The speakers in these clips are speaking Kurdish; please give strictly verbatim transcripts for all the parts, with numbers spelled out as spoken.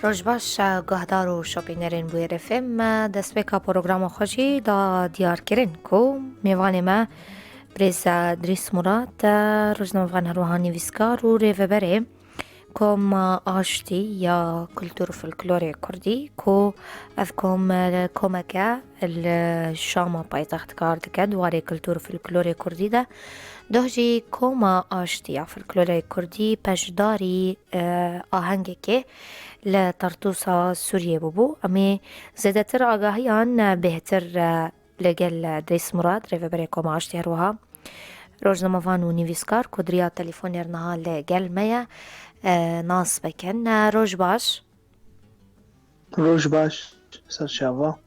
Roj baş, guhdar û şopînerên Bûyer F M. Destpêka programa xwe jî da diyarkirin ku mêvanê me birêz Dirîs Murat, rojnamevan, her wiha nivîskar û rêveberê Koma Aştî ya Kultur û Folklorê Kurdî, ku ev kom, komeke li Şama paytext kar dike, di warê kultur û folklorê Kurdî de. Doh jî Koma Aştî ya Folklorê Kurdî beşdarî, e, ahengekê li Tartûsa Sûriyê bûbû. Em ê zêdetir agahiyan, e, bêhtir, e, li gel, e, Dirîs Murad, rêveberê Koma Aştî, her wiha rojnamevan û nivîskar ku di riya telefonê re niha li gel me ye, e, nas bikin. E, roj baş. Roj baş, ser çava.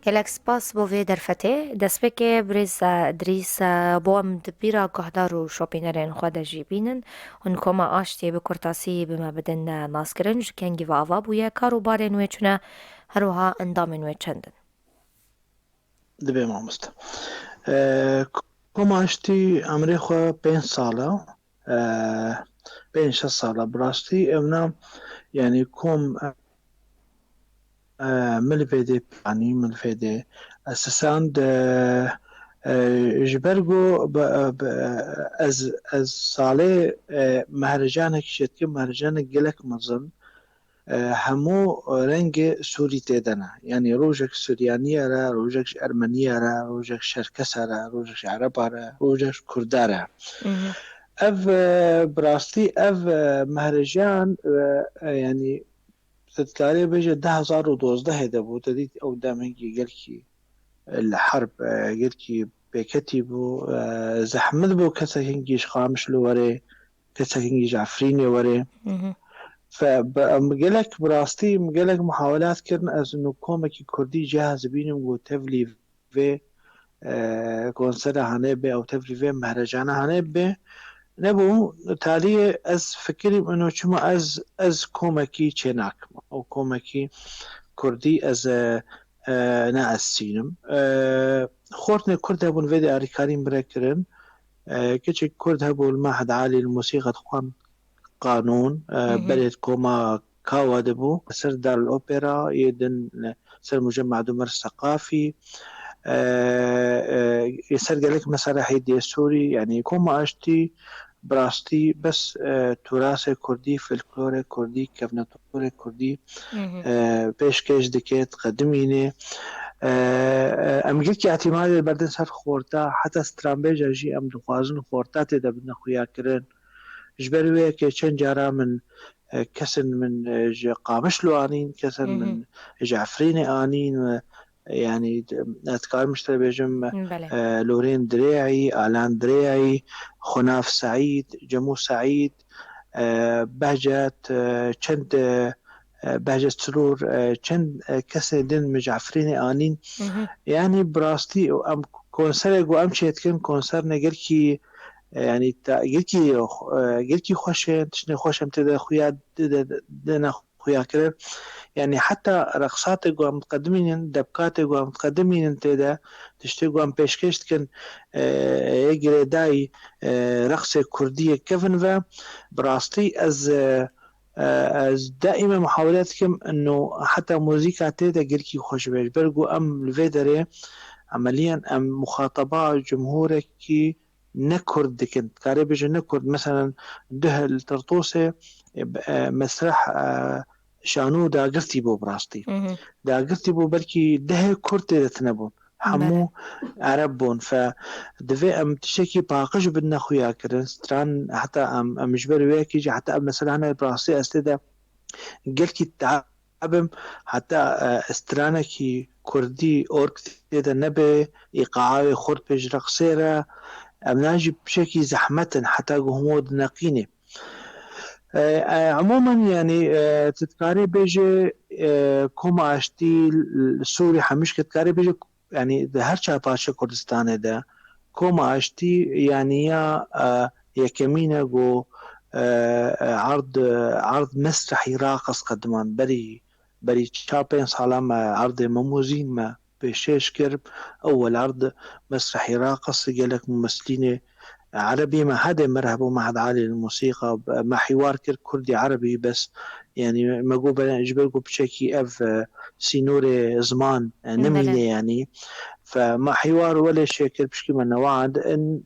Gelek spas bo vê derfetê. Destpêkê birêz, e, Dirîs, e, bo em di bîra guhdar û şopînerên xwe de jî bînin. Hûn Koma Aştiyê bi kurtasî bi me bidin, e, naskirin. Ji kengî ve ava bûye, kar û barên wê çi ne, her wiha endamên wê çend in? Dibe mamoste. E, Koma Aştî emrê xwe pênc sal e. E, pênc şeş sal e bi rastî. Evna, yanî kom, e, e, min li vê dê planî, min li vê dê esesand, e, e, ji ber ku bi, e, bi, e, ez, ez salê, e, mehrecanek çêdikim, mehrecanek gelek mezin, e, hemû rengê Sûrî tê de ne. Yanî rojek Suryaniyê re, rojek ji Ermeniyê re, rojek Şerkese re, rojek ji Ereba re, rojek ji Kurda re. Mhm. Ev, e, bi rastî ev, e, mehrecan, e, e, yanî te dikarê bêje du hezar û dozdehê de bû, te dît ew dem hingî gelkî, e, li herb, e, gelkî pêketî bû, e, zehmet bû kesek hingî ji Qamişlo were, kesek hingî ji Efrînê were. Mhm. Fe, bi, em gelek bi rastî, em gelek muhawelat kirin, ez nû komekî kurdî cihaz bînim ku tevlî vê, e, konsera hane be, ew tevlî vê mehrecana hane be. Nebû, taliyê ez fikirîm ino çima ez, ez komekî çênakim. Ew komekî kurdî ez, e, e, ne ez sînim. E, xortnê kurd hebûn vê dê alîkarî min re kirin. E, keçik kurd hebû li Mehed Alî li musîqe dixwend qanûn, e, Hı hı. berê koma Kawa de bû, ser Darul Opera, yê din, e, ser Mucemma Umer Seqafî, e, e, yê ser gelek meserahî diyê Sûrî, yanî koma Aştî bi rastî bes, e, turasê kurdî, folklorê kurdî, kevnetorê kurdî, Hı hı. e, pêşkêş dike, diqedimîne. E, e, em gelkî îtîmadê berdin ser xorta, heta stranbêja jî em dixwazin xorta tê de bidine xuyakirin. Ji ber wê yekê çend cara min, e, kesin min, e, ji Qamişlo anîn, kesin Hı hı. min ji Efrînê anîn, e, yanî, e, ez dikarim ji te bêjim, Belê. e, Lorên Dirêyayî, Alan Dirêyayî, Xunav Seîd, Cemû Seîd, e, Behcet, e, çend, e, e, Behcet Sirûr, e, çend, e, kesên din min ji Efrînê anîn. Hı hı. Yanî bi rastî em konserê ku em çêdikin, konserine gelkî, e, yanî ta, gelkî, e, gelkî xweş e, tiştê xweş em tê de xuya de, de, de, de ne xuya kirin. Yanî heta reqsatê ku em diqedimînin, debkatê ku em diqedimînin tê de, tiştê ku em pêşkêş dikin, e, yê girêdayî, e, reqsê kurdî yê kevin ve, bi rastî ez, e, e, ez daîme muhawele dikim, ino heta muzîka tê de gelkî xweş be. Ji ber ku em li vê derê emeliyan em muxateba cumhûrekî ne kurd dikin. Dikarê bêje ne kurd. Meselen duh li Tirtosê, e, e, mesreh, e, şanû dagirtî bû bi rastî. Hı hı. Dagirtî bû, belkî dehê kurd tê de tine bûn. Hemû Belê. ereb bûn. Fe divê em tiştekî paqij bidine xuya kirin. Stran heta em, em ji ber wê yekê jî heta ev mesele hene bi rastî ez tê de gelkî te'ebim. Heta, e, stranekî kurdî org tê de nebe, îqaawê xurt pê ji reqsê re, em nan jî pişekî zehmet in heta ku hûn dineqînê. E, e, Umûmen, yanî, e, tu dikarê bêje, e, Koma Aştî li Sûrî hemî ji ke dikarê bêje, yanî di her çar parçe Kurdistanê de Koma Aştî, yanî ya, e, yekemîn e ku, e, e, erd, erd mesrehî raqis qediman berî, berî çar pênc sala me erdê Memûzîn me pêşkêş kir. Ewel erd mesrehî raqis gelek mumesîlînê, Erebî me hedê me re hebû, me hed alî li musîqa, me hîwar kir kurdî erebî bes, yanî me got be ji ber ku piçekî ev, e, sînorê ziman, e, nemîne yanî. Fe me hîwar welê şê kir pişkî me newa.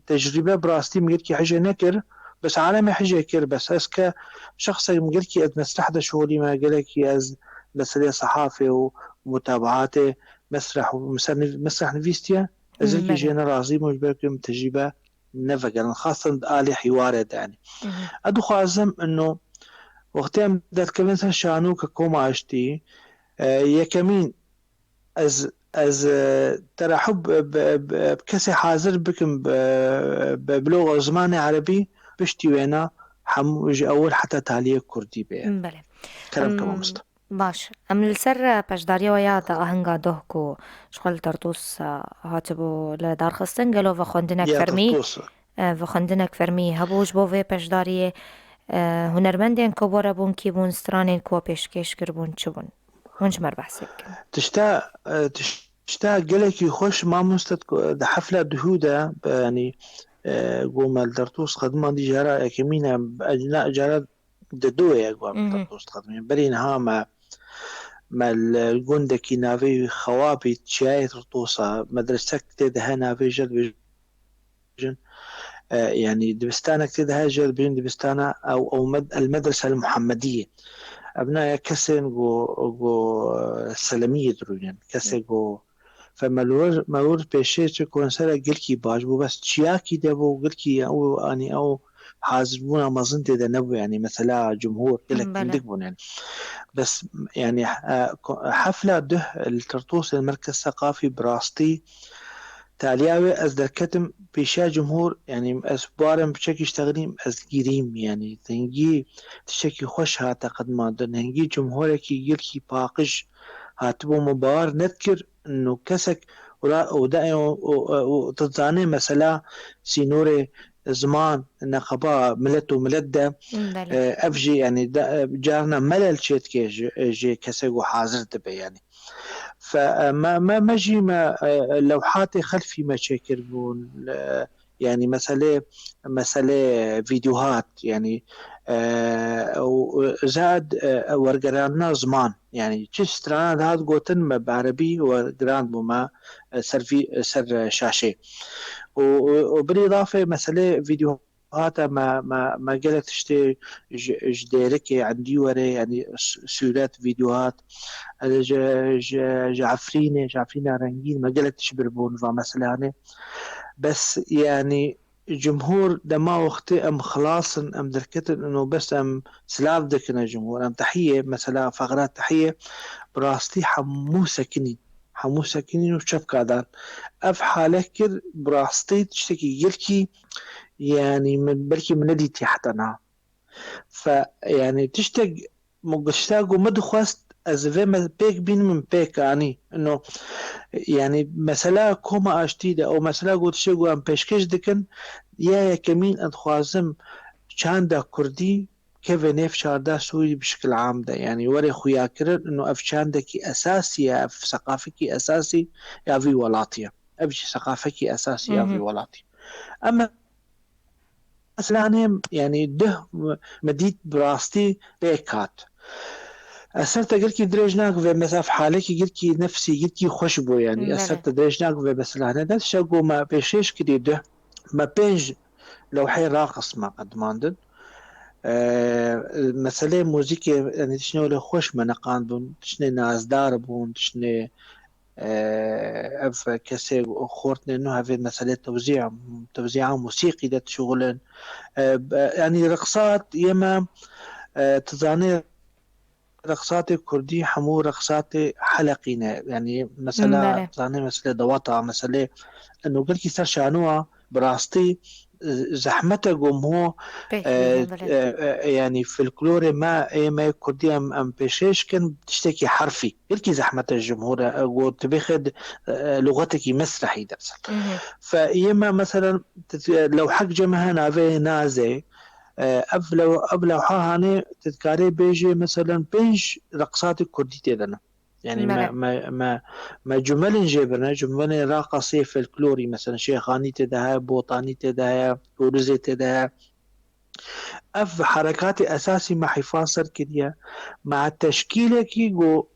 Tecrîbe bi rastî min gelkî hije nekir, bes alemê hije kir, bes ez ke şexsek min gelkî ez mesreh de şixulî me, gelekî ez meselê sehafê û mutabaatê mesreh û mesreh nivîstiye, ez gelkî jê ne razî bûm ji ber ku min tecrîbe nevegerin, xasten di alî hîwarê de, yanî. Ez dixwazim ino wextê em derkevin ser şanoka Koma Aştî, e, yekemîn ez, ez, e, terehub bi, bi, bi kesê hazir bikim bi, bi bloga zimanê erebî, piştî wêna hemû ji ewil heta taliyê kurdî bê. Belê. Kerem ke mamosta. Baş. Em li ser, e, peşdariya we ya di ahenga doh ku ji xwe li Tertûs, e, hatibû li darxistin, gelo vexwendinek fermî, e, vexwendinek fermî hebû ji bo vê peşdariyê, e, hunermendên ku bore bûn kî bûn, stranên ku pêşkêş kiribûn çi bûn? Hûn ji me re behsê bikin. Tişta, e, tişta gelekî xweş mamoste ku di hefla duhû de, e, yanî, e, ku me li Tertûs xedimandî cara yekemîn e, e, cara di duyê ye ku em li Tertûs dixedimîn. Berî niha me, me li gundekî navê Xewabî çiyayê Tertûsa, medresek tê de he navê jê dibêjin. E, yanî dibistanek tê de he jê dibêjin dibistana ew, ew med-, El Medrese El Muhammediyê. Ev naya kesên ku, ku Selemiyê dirûnin. Kesê ku Fe me li wir, me wir pêşê çi konsera gelkî baş bû, bes çiyakî de bû, gelkî ew, anî ew hazirbûna mezin tê de nebû, yanî mesela cumhur gelek hindik bûn, yanî. Bes, yanî, e, ko-, hefla duh li Tertûsê Merkez Seqafî bi rastî taliya wê ez derketim pêşiya cumhur, yanî ez barem piçekî ji texnîm ez girîm, yanî hingî tiştekî xweş hate qedimandin, hingî cumhurekî gelkî paqij hatibû, min bawer nedikir, û kesek û ra-, û de-, û, û, û tu dizanê mesela sînorê ziman, neqeba milet û milet de, e, ev jî, yanî de, e, carna melel çêdike ji, e, ji kesek û hazir dibe, yanî. Fe, e, me, me, me jî me, e, lewhatê xelfî me çêkiribûn, e, yanî meselê, meselê vîdyohat, yanî, e, û, û zad, e, wergerandina ziman, yanî çi strana dihat gotin me bi erebî wergerand bû me, e, ser vî-, ser şaşê. Û, û, û bilîdafê meselê vîdyohata me, me, me gelek tiştê ji, ji Dêrikê, Endîwerê, yanî s-, sûret, vîdyohat, e, ji, ji, ji Efrînê, ji Efrîna rengîn me gelek tişt biribûn va meselanê. Bes, yanî, cumhur dema wextê em xilas in, em derketin û bes em silav dikine cumhur. Em tehiyê, mesela feqra tehiyê, bi rastî hemû sekinî, hemû sekinîn û çepka dan. Ev hale kir, bi rastî tiştekî gelkî, yanî min, belkî min nedîtî heta niha. Fe, yanî tiştek min, tişta ku min dixwest ez vê me pêk bînim, min pêk anî. Ino, yanî mesela Koma Aştî de û mesela ku tiştê ku em pêşkêş dikin, ya yekemîn ez dixwazim çanda kurdî keve nêv çardeh Sûrî bi şikil am de. Yanî were xuyakirin, ino ev çandekî esasî ye, ev seqafekî esasî ya vî welatî ye. Ev jî seqafekî esasî ya vî welatî. Em Mesela, hanê, yanî, duh me dît bi rastî pêk hat. Ez ser te gelkî dirêj nakim vê, mesela, halekî gelkî nefsî, gelkî xweş bû, yanî. Ez ser te dirêj nakim vê, mesela, hanê, de tişta ku me pêşkêş kirî duh, me pênc lewheyê raqis me qedimandin. E, meselê muzîkê, yanî, tiştê wele xweş me neqandibûn, tiştê nazdar bûn, tiştê ev kesê xortnê nû hevê meselê tewzîya, tewzîya musîqî de dişuxulin. E, be-, yanî riqsat yê me, e, tu zanê riqsatê kurdî hemû riqsatê heleqî ne. Yanî mesela, Belê. tu zanê meselê dewata, meselê eno gelkî ser şanowa bi rastî, e, zehmet e ku em ho, Pêk e, bînin, belê. e, e, yanî folklorê me, ê me kurdî em, em pêşkêş kin, tiştekî herfî. Gelkî zehmet e ji hor e, e, ku tu bêxê di, e, e, luxetekî mesrehî de. Mhm. Fe yê me, meselen, tu, e, lewhek cem he navê Nazê, e, ev lew-, ev lewha hanê tu dikarê bêjê, meselen, pênc reqsatê kurdî tê de ne. Yani me, me, me, me cumelin jê birine, cumelên raqasê folklorî, mesela Şêxanî tê de heye, Botanî tê de heye, Tûrizê tê de heye. Ev herekatê esasî me hîfaz ser kiriye. Me teşkîlekî ku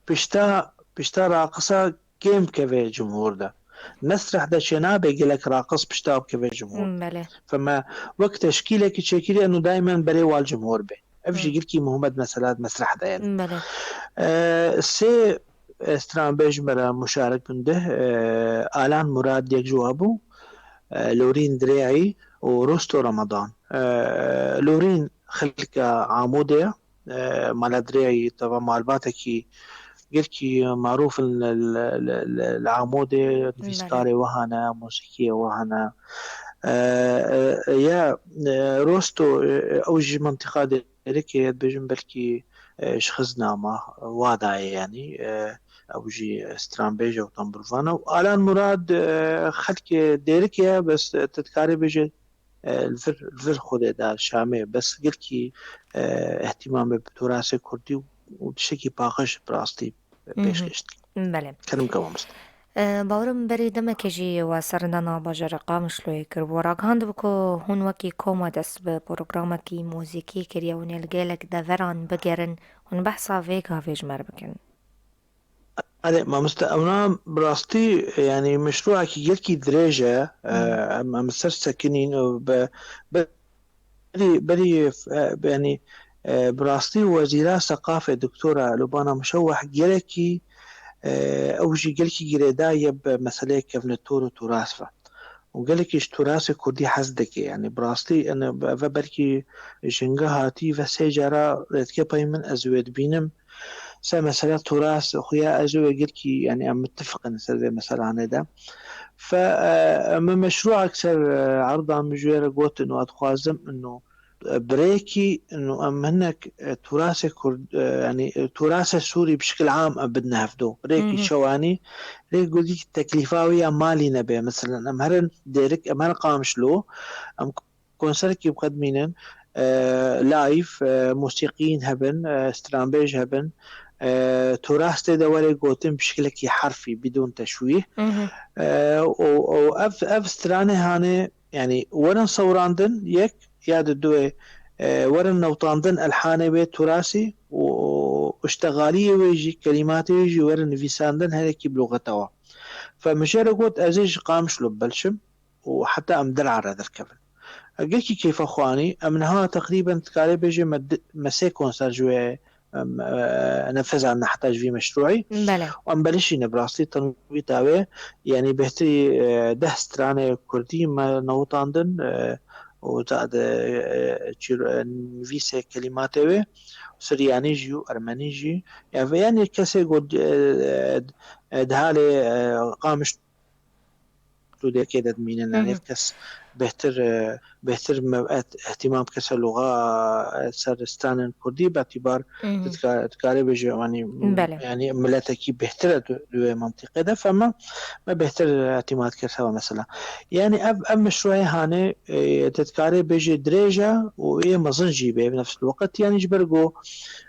pişta, pişta raqisa kêm keve cumhur de. Mesreh de çênabe gelek raqis pişta keve cumhur. Hmm, belê. Fe me wek teşkîlekî çêkiriye û daimen berê wal cumhur be. Ev jî Hmm. girkî muhim e di mesela mesreh de yani. Hmm, belê. Ee, sê, e, stranbêj me re muşarik bûn de, e, Alan Murad yek ji wa bû, e, Lorîn Dirêyî û Rosto Ramadan. E, Lorîn xelka Amûdê ye. E, mala Dirêyî teva malbatekî gelkî marûf in li, li, li, li, li Amûdê, Belê. nivîskarê wiha ne, muzîkiyê wiha ne. E, e, ya, e, Rosto, e, ew jî mentiqa Dêrikê ye, dibêjin belkî, e, ji xizna me, wa dayê yanî, e, ew jî stranbêj e û tembûrvan e. Û Alan Murad, e, xelkê Dêrikê ye, bes, e, tu dikarî bêjê, e, li vir, li vir Xwedê de, Şamê, bes gelkî, e, îhtîmamê bi turasê kurdî û, û tiştekî paqij bi rastî, e, Mhm. pêşkêş dike. Belê. Kerim ke mamoste. E, bawerim berî demekê jî we serdana bajarê Qamişloyê kiribû. Ragihandibû ku hûn wekî koma dest bi programekî muzîkî kiriye, hûn ê li gelek deveran bigerin, hûn behsa vê gavê ji me re bikin. Erê, mamoste, ewna bi rastî, yanî, meşrûekî gelkî dirêj e. Hmm. Em, em ser sekinîn û be-, be-, berî, berî, e, yanî, e, bi rastî Wezîra Seqafê Doktora Lubana Muşewweh gelekî, e, ew jî gelkî girêdayî ye bi meseleyê kevnetor û turas ve. Û gelekî ji turasê kurdî hez dike. Yanî, bi rastî, ene, eve belkî ji hinga hatî ve sê cara rêdike pey min ez wê dibînim. Se mesela turas xuya ez û wê girkî, yanî em mittifik in ser vê meselanê de. Fe, e, me meşrûek ser, e, erda min ji wê re gotin û ez dixwazim ino, e, birêkî ino em hinek, e, turasê kurd, e, yanî, e, turasê sûrî bi şikil am em bidine hevdo. Birêkî Hı hı. şewanî, rê gotî teklîfa wî ya malî nebe. Mesela em herin Dêrik, em herin Qamişlo, em konserekî biqedimînin, e, live, e, musîqiyên hebin, e, stranbêj hebin, e, turastê de were gotin bi şikilekî herfî, bidûn teşwîh. Mhm. E, û, û ev, ev stranê hanê, yanî werin sewrandin, yek, ya di duê, e, werin newtandin elhanê wê turasî û, û iştexaliyê wê jî, kelîmatê wê jî werin nivîsandin herekî bi luxetewa. Fe min jê re got, ez ê ji Qamişlo belşim û heta em Dir'a re derkevin. Gelkî keyfa xwe anî. Em niha teqrîben dikarê bêjê me di, me sê konser ji wê, em, e, nefez anîne heta ji vî meşrûî. Belê. Û em belişîne bi rastî tenwîta wê, yanî bêhtirî, e, deh stranê kurdî me newitandin, e, û zade, e, çîro-, e, nivîsê kelîmatê wê, Siryanî jî û Ermenî jî. Ya ve yanî kesê got, e, e, e, di halê, e, Qamiş Sûdekê de dimînin. Hı hı. Yanî kes bêhtir, e, bêhtir me-, et-, îhtîmam bike ser lûxa, e, ser stranên kurdî, be îtîbar Hı hı. dika-, dikarê bêje, yanî, Belê. yanî miletekî bêhtir e di, di wê mentiqê de, fema me bêhtir îtîmad kir seba mesela. Yanî ev, ev meşrûyê hanê, e, te dikarê bêje dirêj e û ê mezin jî bê bi nefs waqt. Yanî ji ber ku,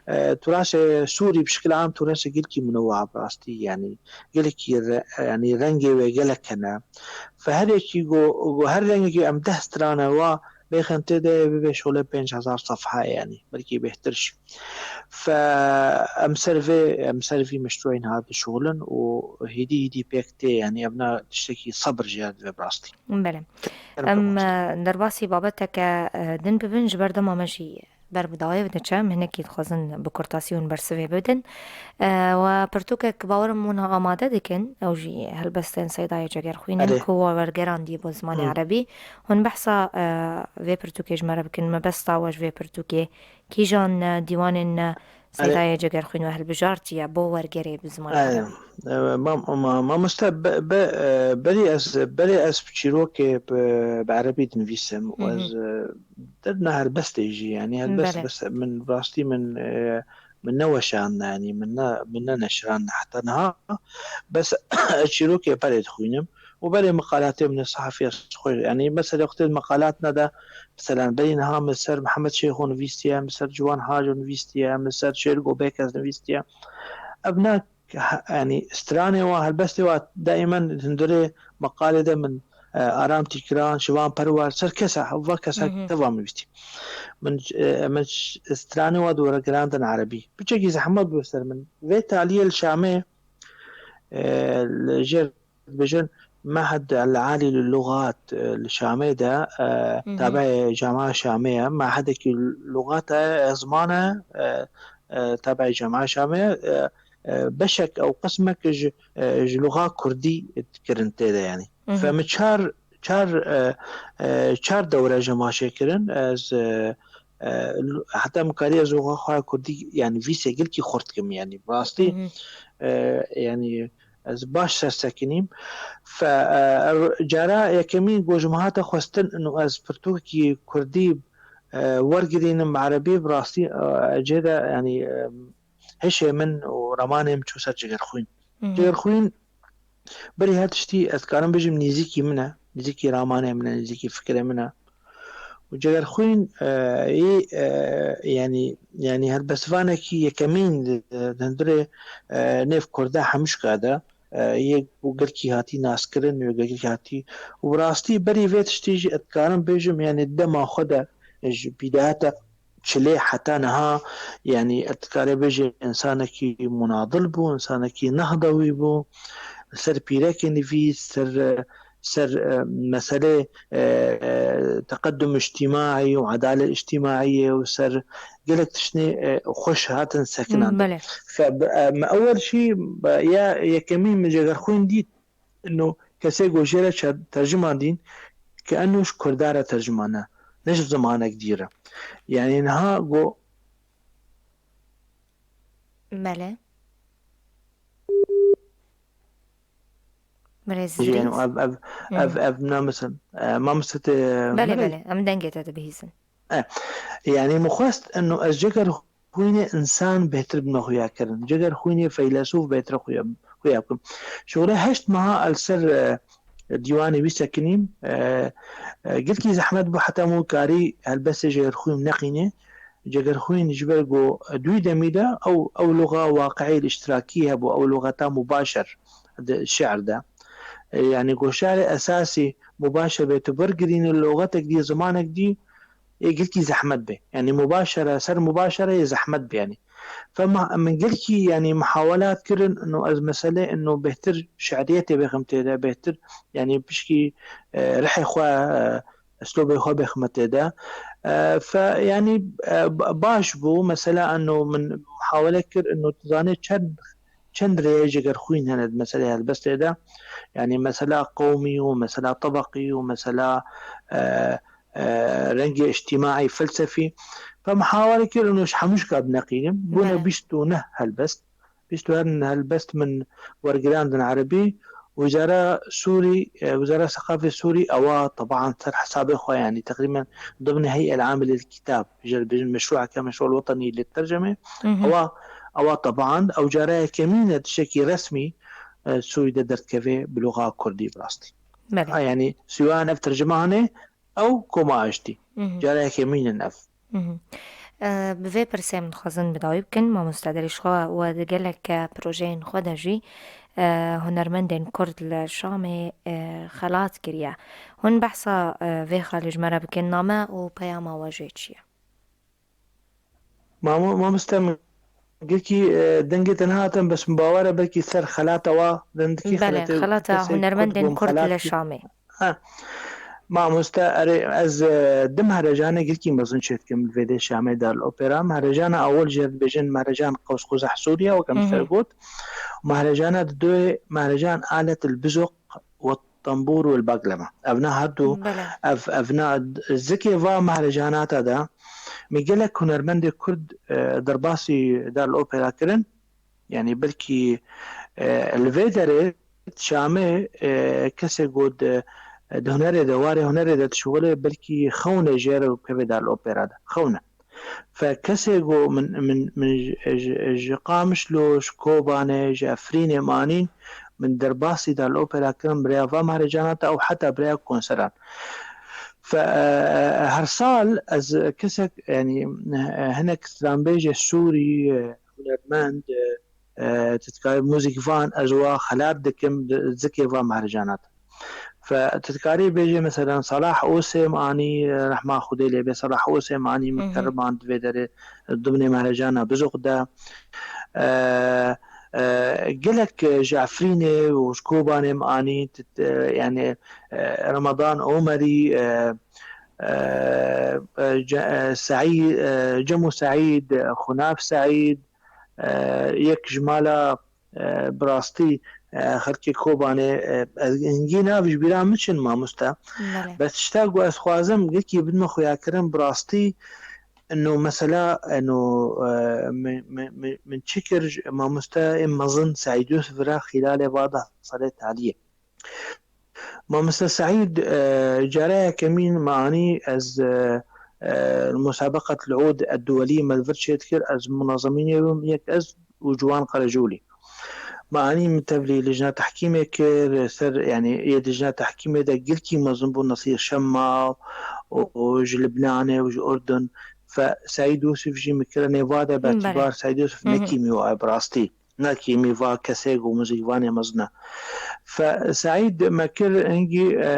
e, turasê Sûrî bi şikil am turasê gelkî munewa bi rastî, yanî gelekî re-, yanî rengê wê gelek hene. Fe her yekî go, go her rengekî em deh strane wa bêxin tê de bibe şole pênc hezar sefha yanî, belkî bêhtir jî. Fe em ser vê, em ser vî meşrûyên ha dişuxulin û hîdî hîdî pêk tê, yanî ev na tiştekî sebir jê re dibe bi rastî. Belê. Em, Kerem e, derbasî babeteke, e, din bibin ji ber dema me jî ber bi dawê ve diçe, em hinekî dixwazin bi kurtasî hûn bersivê bidin. E, we pirtûkek bawerim hûn amade dikin, ew jî helbestên Seydayê Cegerxwîn in Erê. ku we wergerandiye bo zimanê Hı. erebî. Hûn behsa, e, vê pirtûkê ji me re bikin, mebesta we ji vê pirtûkê kîjan, e, dîwanên, e, Erê. Seydayê Cegerxwîn we hilbijartiye bo wergerê bi zimanê Erê. erebî? E, mam-, ma-, mamoste be-, be-, e, berî ez, berî ez bi çîrokê bi, bi erebî dinivîsim û Hı hı. ez, e, Derna helbestê jî, yanî helbest Belê. bes min rastî min, e, min neweşandiye, yanî min ne, min ne neşirandiye heta niha. Bes ez çîrokê berê dixwînim û berê miqalatê min sehafî ez xwe, yanî mesela wextê miqalat nede, mesela berî niha min ser Mihemed Şêxo nivîstiye, min ser Ciwan Haco nivîstiye, min ser Şêr Gobek ez nivîstiye. Ev ne Ke ha-, yanî stranê wa, helbestê wa daîmen hundirê meqalê de min, e, Aram Tîkran, Şivan Perwer, ser kesa, hevva kesa Mhm. teva min bîstî. Min, e, min ş-, stranê wa di were girandin erebî. Piçekî zehmet bû ser min. Vê taliyê li Şamê, e, li jêr dibêjin Mehed El Alî li Lugat, e, li Şamê de, e, Mhm. tabeî Cama Şamê ye. Mehedekî lugat e, e, ziman e, e, e, tabeî Cama Şamê ye. E, e, beşek ew qismek ji, e, ji luxa kurdî dikirin tê de, yanî. Mhm. Fe min çar, çar, e, e, çar dewre ji ma çêkirin. Ez, e, e, lu-, heta min kariye ez luxa xwe ya kurdî, yanî vîsê gilkî xurt kim, yanî bi rastî, Mhm. e, yanî ez baş sersekinîm. Fe, e, er-, cara yekemîn ku ji min hate xwestin û ez pirtûkekî kurdî, e, wergirînim bi erebî, bi rastî, e, cê de, yanî, e, hişê min û ramanê min çû ser Cegerxwîn. Mhm. Cegerxwîn berî her tiştî ez dikarim bêjim nêzîkî min e, nêzîkî ramanê min e, nêzîkî fikirê min e. Û Cegerxwîn, e, yê, e, yanî, yanî helbestvanekî yekemîn di, di hundirê, e, nêv Kurda Hemûşka de, e, yê ku gelkî hatî naskirin, yê gelkî hatî û bi rastî berî vê tiştî jî ez dikarim bêjim, yanî dema xwe de ji bîdayeta çilê heta niha, yanî ez dikare bêje însanekî munadil bû, însanekî nehdewî bû, li ser pîrekê nivîs, ser, ser, e, meselê, e, e, teqedum îctîmaî û edalet îctîmaîyê û ser gelek tiştê, e, xweş hatin sekinandin. Belê. Fe, e, me ewel jî, e, ya yekemîn min Cegerxwîn dît, ino kesê ku jê re çer-, tercuma dîn, ke eno ji Kurda re tercuma ne, ne ji zimanek dî re. Yanî niha ku Belê. Birêz Zirî. Yanî ev, ev, ev, Hmm. ev namesin. E, mamoste te Belê, Belê. Em dengê te dibihîzin. E, yanî min xwest eno ez Cegerxwînê însan bêhtir bime xuya kirin. Cegerxwînê feylesûf bêhtir xuya, xuya bikim. Şixulê heşt meha ez li ser, e, dîwanê wî sekinîm. E, e, gelkî zehmet bû heta min karî helbestê Cegerxwîn neqînê. Cegerxwîn ji ber ku di wî demî de ew, ew luxa waqiî li îştirakî hebû, ew luxeta mubaşer di şiir de. E, yanî ku şiirê esasî mubaşer bê, tu wergirînî luxetek dî, zimanek dî, ê gelkî zehmet bê. Yanî mubaşere ser mubaşere yê zehmet bê yanî. Fe ma-, min gelkî yanî muhawelat kirin, ino ez meselê ino bêhtir şiiriyetê bêxim tê de, bêhtir yanî pişkî, e, rihê xwe, e, eslobê xwe bêxime tê de. E, fe, yanî, e, ba-, baş bû. Mesela eno min muhawele kir, eno tu zanê çend, çend rêyê Cegerxwîn hene di meselê helbestê de. Yanî mesela qewmî û mesela tebeqî û mesela, e, e, rengê îctîmaî, felsefî. Fe muhawele kir, eno ji hemû jika bineqînim. Bûne Belê. bîst û neh helbest. Bîst û neh helbest min wergirandin erebî. Wizara Sûrî, e, Wizara Seqafê Sûrî ewa teban ser hesabê xwe, yanî teqrîben dimnê Hey'el Amile lil Kitab, ji bîn meşrûeke, meşrû el-wetenî li tercemê, Mhm. ewa, ewa teban, ew cara yekemîn e tiştekî resmî, e, Sûrî de derdikeve bi luxa kurdî bi rastî. Belê. Ha, yanî siwan ev tercimane, ew koma aştî. Mhm. Cara yekemîn in ev. Mhm. E, bi vê pirsê min dixwazin bi dawî bikin. Mamoste Derîş xwe we di gelek projeyên xwe de jî, e, hunermendên Kurd li Şamê, e, xelat kiriye. Hûn behsa, e, vê xalê ji me re bikin, name û peyama we jê çi ye? Mamo-, mamoste min gelkî, e, dengê te nehatin, bes min bawer e belkî ser xelata wa, dendikî Belê, xelatê xelata kesê Kurd hunermendên bûm, Kurd xelat li ki-, Şamê. Ha. Mamoste, erê, ez, e, du mehrecanê gelkî mezin çêdikim li vê dê Şamê Darul Opera. Mehrejana ewil jê re dibêjin Mehrecan Qews Quzeh Sûriye, wek em Hı hı. ser got. Mehrejana didoyê Mehrecan Alet el Bizoq we Tembûr û el Bagleme. Evna her du, Belê. ev, evna zikê va mehrecanata de, me gelek hunermendê Kurd, e, derbasî Darul Opera kirin. Yanî belkî, e, li vê derê Şamê, e, kesê ku di, di hunerê de, warê hunerê de dişuxile, belkî xewne jê re keve Darul Opera de. Xewne. Fe kesê ku min, min, min ji, ji, ji Qamişlo, ji Kobanê, ji Efrînê manîn, min derbasî Darul Opera kirin, bi rêya va mehrecanata û heta bi rêya konseran. Fe, e, her sal ez kesek, yanî, e, hinek stranbêjê Sûrî, e, hunermend, e, e, tu dikarî muzîk van ez wa xelat dikim, di zikê va mehrejana de. Fe tu dikarî bêjê, meselen, Salah Osê me anî, e, rehma Xwedê lê bê, Salah Osê me anî min Hı hı. keriband vê derê, dimnê mehrejana Bizoq de. E, e, gelek, e, ji Efrînê û ji Kobanê me anî, tu, e, yani, e, Ramadan Omerî, e, e, e, Ce-, e, Seî-, e, Cemo Seîd, e, Xunav Seîd, e, yek ji mala, e, bi rastî, e, xelkê Kobanê, e, ez hingî nav ji bîra min çin mamoste. Belê. Bes tişta ku ez xwazim gelkî bidime xuyakirin bi rastî, eno mesela, eno, e, min, min, min, min çi kir ji mamoste ê mezin Seîd Yûsif re xîlalê va deh salê taliyê. Mamoste Seîd, e, cara yekemîn me anî ez, e, e, musabeqet li Ud Edduwelî me li vir çêdikir, ez munazemînê bûm, yek ez û Ciwan Qerecolî. Me anî min tevlî lijna tehkîmê kir, ser, yani, yê lijna tehkîmê de gelkî mezin bû, Nesîr Şema û, û ji Libnanê û ji Urdun. Fe Seîd Yûsif jî min kire nêva de, Belê. Betibar Seîd Yûsif Hı hı. nekî mî wa bi rastî. Nekî mî va kesê ku muzîkvanê mezin e. Fe Seîd me kir hingî, e,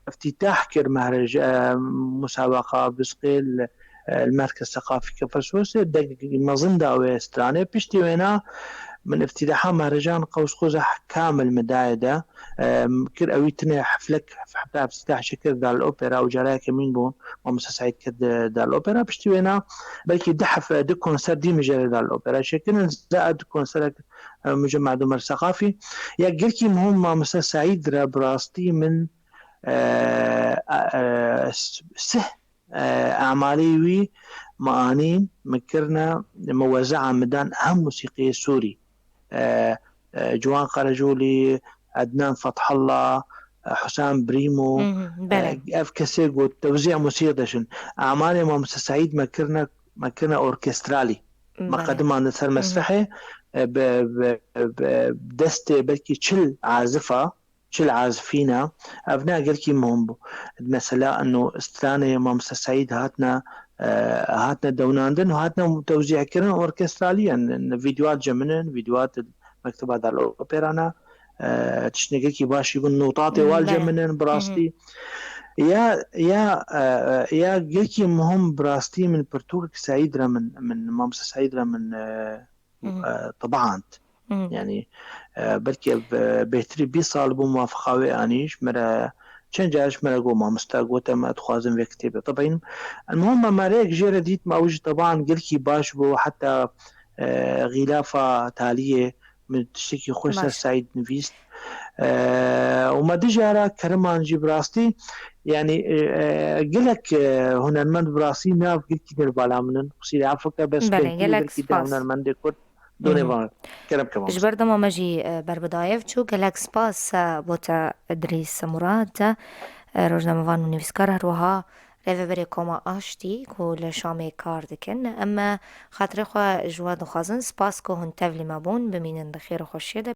iftîtah kir mehrec-, e, musabeqa Bizqê li, e, li Merkez Seqafî Kefersosê, degekî mezin da wê stranê. Piştî wêna min iftîtaha mehrecan Qews Quzeh kamil min dayê de, e, kir ewî tinê heflek, hefta iftîtah çekir Darul Opera û cara yekemîn bûn. Mamoste Seîd kir di Darul Opera. Piştî wêna belkî du hef-, du konser dî min jê re Darul Opera çêkirin. Zira du konserek, e, Mucemma Dumer Seqafî. Ya gelkî muhim Mamoste Seîd re bi rastî min, e, e, e, s-, sih, e, emalê wî me anîn, min kirine, me wezea min dan hem musîqiyê Sûrî. E, e, Ciwan Qerecolî, Ednan Fethullah, e, Husam Brîmo, Hı hı, e, belê. ev kesê ku tewzîa musîq deşin. Emalê Mamoste Seîd me kirine, me kirine orkestralî. Me Belê. qediman li ser Hı hı. mesrehê, e, bi, bi, bi destê belkî çil azifa, çil azifîna, ev ne gelkî muhim bû. Mesela, eno stranê Mamoste Seîd hatine, e, hatine dewnandin û hatine tewzîhkirin orkestralî, yani, vîdyoat ji min in, vîdyoat Mekteba Darul Operana, e, tiştê gelkî başî bûn, notatê Hmm, wal ji belê. min in, bi Hı hı. rastî. Ya, ya, e, e, ya gelkî muhim bi rastî min pirtûkek Seîd re min, min, Mamoste Seîd re min, e, Hı hı. e, tiband. Hı hı. Yani, e, belkî ev, e, bêhtirî bîst sal bû muwafaqa wê anî, ji me re çend car ji me re got, mamoste, gote me, dixwazim vê kitêbê tibînim. Elmuhim, me mereyek jê re dît, me ew jî teban gelkî baş bû, heta, e, xîlafa taliyê min tiştekî xweş ser Baş. Seîd nivîst. E, û me du cara keriman jî bi rastî, yani, e, e, gelek, e, hunermend bi rastî nav gelkî der bala min in. Qusîrê efw ke, bes Belê, bêhtirî gelek belkî de spas. hunermendê Kurd Hı hı. donê van. Kerem ke Ji mamoste. ber dema me jî, e, berbidayev çû, gelek spas, e, bo te Idrîs Murad, e, rojnamevan û nivîskar, her wiha rêveberê Koma Aştî ku li Şamê kar dikin. Em, e, xatirê xwe ji we dixwazin, spas ku hûn tevlî me bûn, bimînin di xêr û xweşiyê de.